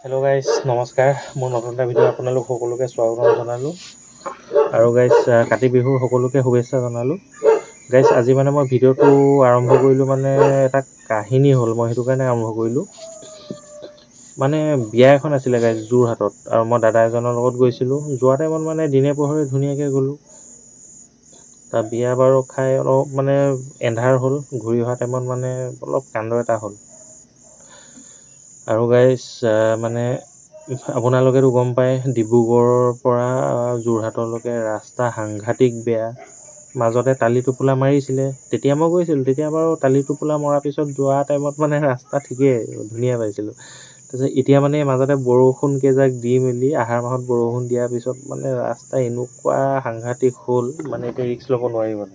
Hello' guys, নমস্কাৰ। মোৰ নতুন এটা ভিডিঅ' আপোনালোক সকলোকে স্বাগতম জনালোঁ। আৰু গাইজ, কাতি বিহুৰ সকলোকে শুভেচ্ছা জনালোঁ। গাইজ, আজি মানে মই ভিডিঅ'টো আৰম্ভ কৰিলোঁ, মানে এটা কাহিনী হ'ল, মই সেইটো কাৰণে আৰম্ভ কৰিলোঁ। মানে বিয়া এখন আছিলে গাইজ যোৰহাটত, আৰু মই দাদা এজনৰ লগত গৈছিলোঁ। যোৱা টাইমত মানে দিনে পোহৰে ধুনীয়াকৈ গ'লোঁ। তাৰ বিয়া বাৰু খাই অলপ মানে এন্ধাৰ হ'ল। ঘূৰি অহা টাইমত মানে অলপ কাণ্ড এটা হ'ল। আৰু গাইজ, মানে আপোনালোকেতো গম পায়, ডিব্ৰুগড়ৰ পৰা যোৰহাটলৈকে ৰাস্তা সাংঘাতিক বেয়া। মাজতে টালি টোপোলা মাৰিছিলে, তেতিয়া মই গৈছিলোঁ। তেতিয়া বাৰু টালি টোপোলা মৰাৰ পিছত যোৱা টাইমত মানে ৰাস্তা ঠিকেই ধুনীয়া পাইছিলোঁ। তাৰপিছত এতিয়া মানে মাজতে বৰষুণ কেইজাক দি মেলি, আহাৰ মাহত বৰষুণ দিয়াৰ পিছত মানে ৰাস্তা এনেকুৱা সাংঘাতিক হ'ল, মানে এতিয়া ৰিস্ক ল'ব নোৱাৰি মানে।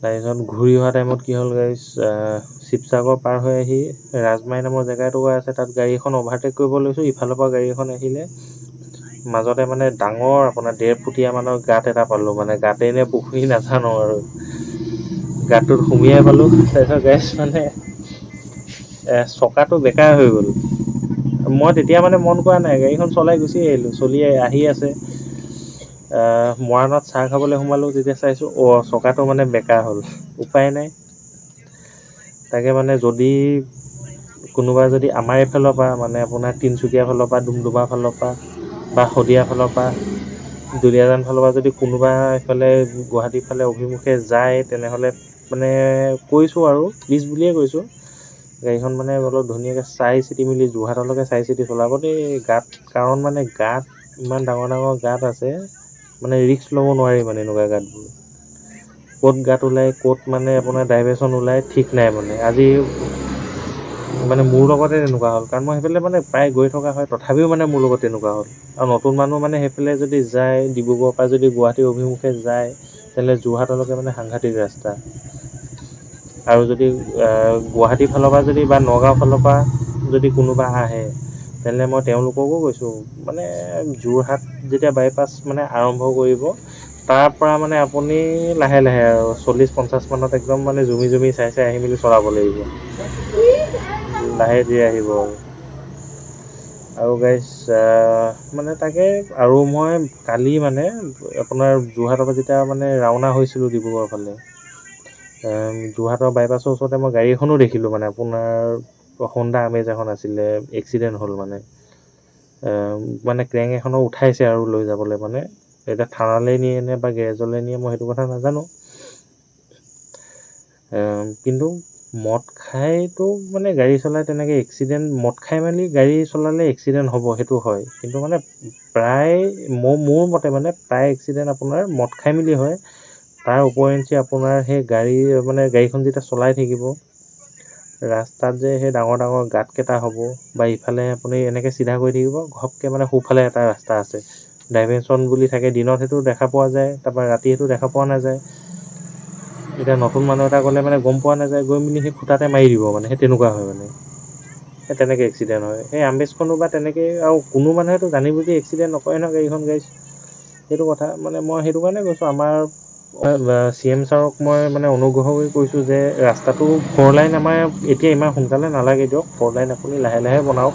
তাৰপিছত ঘূৰি অহা টাইমত কি হ'ল গাইজ, শিৱসাগৰ পাৰ হৈ আহি ৰাজমাই নামৰ জেগা এটুকুৰা আছে, তাত গাড়ী এখন অভাৰটেক কৰিব লৈছোঁ। ইফালৰ পৰা গাড়ী এখন আহিলে, মাজতে মানে ডাঙৰ আপোনাৰ 1.5 ফুটীয়া মানৰ গাঁত এটা পালোঁ। মানে গাঁতেই নে পুখুৰী নাজানো আৰু, গাঁতটোত সুমিয়াই পালোঁ। তাৰপিছত গাইজ, মানে চকাটো বেকা হৈ গ'ল। মই তেতিয়া মানে মন কৰা নাই, গাড়ীখন চলাই গুচি আহিলোঁ। চলি আহি আছে, মৰাণত চাহ খাবলৈ সোমালোঁ। তেতিয়া চাইছোঁ, অ' চকাটো মানে বেকা হ'ল, উপায় নাই। তাকে মানে যদি কোনোবা যদি আমাৰ এইফালৰ পৰা, মানে আপোনাৰ তিনিচুকীয়া ফালৰ পৰা, ডুমডুমা ফালৰ পৰা বা শদিয়া ফালৰ পৰা, দুলীয়াজান ফালৰ পৰা যদি কোনোবা এইফালে গুৱাহাটীৰ ফালে অভিমুখে যায়, তেনেহ'লে মানে কৈছোঁ আৰু প্লিজ বুলিয়ে কৈছোঁ, গাড়ীখন মানে অলপ ধুনীয়াকৈ চাই চিতি মেলি যোৰহাটলৈকে চাই চিতি চলাব দেই। গাঁত, কাৰণ মানে গাঁত ইমান ডাঙৰ ডাঙৰ গাঁত আছে, মানে ৰিস্ক ল'ব নোৱাৰি। মানে এনেকুৱা গাঁতবোৰ ক'ত গাঁত ওলায়, ক'ত মানে আপোনাৰ ডাইভাৰশ্যন ওলায়, ঠিক নাই। মানে আজি মানে মোৰ লগতে তেনেকুৱা হ'ল, কাৰণ মই সেইফালে মানে প্ৰায় গৈ থকা হয়, তথাপিও মানে মোৰ লগত তেনেকুৱা হ'ল। আৰু নতুন মানুহ মানে সেইফালে যদি যায়, ডিব্ৰুগড়ৰ পৰা যদি গুৱাহাটী অভিমুখে যায়, তেনেহ'লে যোৰহাটলৈকে মানে সাংঘাতিক ৰাস্তা। আৰু যদি গুৱাহাটীৰ ফালৰ পৰা যদি বা নগাঁও ফালৰ পৰা যদি কোনোবা আহে, তেনেহ'লে মই তেওঁলোককো কৈছোঁ, মানে যোৰহাট যেতিয়া বাইপাছ মানে আৰম্ভ কৰিব, তাৰ পৰা মানে আপুনি লাহে লাহে আৰু 40-50 মানত একদম মানে জুমি জুমি চাই চাই আহি মেলি চলাব লাগিব, লাহে ধীৰে আহিব। আৰু গাইজ, মানে তাকে আৰু মই কালি মানে আপোনাৰ যোৰহাটৰ পৰা যেতিয়া মানে ৰাওনা হৈছিলোঁ ডিব্ৰুগড়ৰ ফালে, যোৰহাটৰ বাইপাছৰ ওচৰতে মই গাড়ী এখনো দেখিলোঁ। মানে আপোনাৰ হোণ্ডা আমেজ এখন আছিলে, এক্সিডেণ্ট হ'ল। মানে মানে ক্ৰেং এখনো উঠাইছে আৰু লৈ যাবলৈ, মানে এতিয়া থানালৈ নিয়ে নে বা গেৰেজলৈ নিয়ে, মই সেইটো কথা নাজানো। কিন্তু মদ খাইতো মানে গাড়ী চলাই তেনেকৈ এক্সিডেণ্ট, মদ খাই মেলি গাড়ী চলালে এক্সিডেণ্ট হ'ব সেইটো হয়, কিন্তু মানে প্ৰায় মোৰ মতে মানে প্ৰায় এক্সিডেণ্ট আপোনাৰ মদ খাই মেলি হয়। তাৰ উপৰিঞ্চি আপোনাৰ সেই গাড়ী, মানে গাড়ীখন যেতিয়া চলাই থাকিব, ৰাস্তাত যে সেই ডাঙৰ ডাঙৰ গাঁতকেইটা হ'ব, বা ইফালে আপুনি এনেকৈ চিধা কৰি থাকিব, ঘপকৈ মানে সোঁফালে এটা ৰাস্তা আছে, ডাইভেনশ্যন বুলি থাকে। দিনত সেইটো দেখা পোৱা যায়, তাৰপৰা ৰাতি সেইটো দেখা পোৱা নাযায়। এতিয়া নতুন মানুহ এটা গ'লে মানে গম পোৱা নাযায়, গৈ মেলি সেই খুটাতে মাৰি দিব, মানে সেই তেনেকুৱা হয়। মানে সেই তেনেকৈ এক্সিডেণ্ট হয়। সেই আম্বেজখনো বা তেনেকেই। আৰু কোনো মানুহেতো জানি বুজি এক্সিডেণ্ট নকৰে নহয় গাড়ীখন গাইজ, সেইটো কথা মানে মই সেইটো কাৰণে কৈছোঁ। আমাৰ চি এম ছাৰক মই মানে অনুগ্ৰহ কৰি কৈছোঁ যে ৰাস্তাটো ফ'ৰ লাইন আমাৰ এতিয়া ইমান সোনকালে নালাগে দিয়ক, ফ'ৰ লাইন আপুনি লাহে লাহে বনাওক,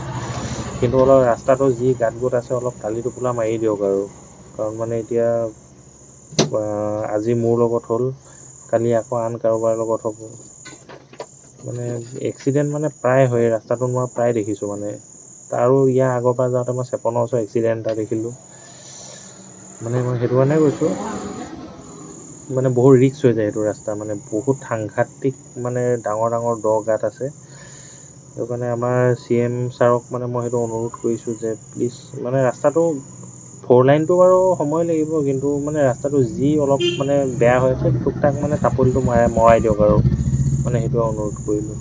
কিন্তু অলপ ৰাস্তাটো যি গাঁত গোট আছে অলপ টালি টোপোলা মাৰি দিয়ক। আৰু কাৰণ মানে এতিয়া আজি মোৰ লগত হ'ল, কালি আকৌ আন কাৰোবাৰ লগত হ'ব। মানে এক্সিডেণ্ট মানে প্ৰায় হয় ৰাস্তাটো, মই প্ৰায় দেখিছোঁ মানে। আৰু ইয়াৰ আগৰ পৰা যাওঁতে মই চেপনৰ ওচৰত এক্সিডেণ্ট এটা দেখিলোঁ। মানে মই সেইটো কাৰণে কৈছোঁ, মানে বহুত ৰিস্ক হৈ যায় সেইটো ৰাস্তা, মানে বহুত সাংঘাতিক, মানে ডাঙৰ ডাঙৰ দ গাঁত আছে। সেইটো কাৰণে আমাৰ চি এম ছাৰক মানে মই সেইটো অনুৰোধ কৰিছোঁ যে প্লিজ মানে ৰাস্তাটো ফ'ৰ লাইনটো বাৰু সময় লাগিব, কিন্তু মানে ৰাস্তাটো যি অলপ মানে বেয়া হৈ আছে, টুক টাক মানে টাপলিটো মৰাই মৰাই দিয়ক। আৰু মানে সেইটো অনুৰোধ কৰিলোঁ।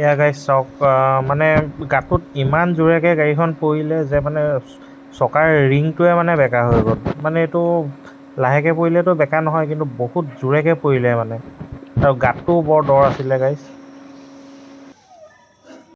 এয়া গাইজ চাওক, মানে গাঁতটোত ইমান জোৰেকৈ গাড়ীখন পৰিলে যে মানে চকাৰ ৰিংটোৱে মানে বেকা হৈ গ'ল। মানে এইটো লাহেকৈ পৰিলেতো বেকা নহয়, কিন্তু বহুত জোৰেকৈ পৰিলে মানে, আৰু গাঁতটোও বৰ দ আছিলে গাইজ।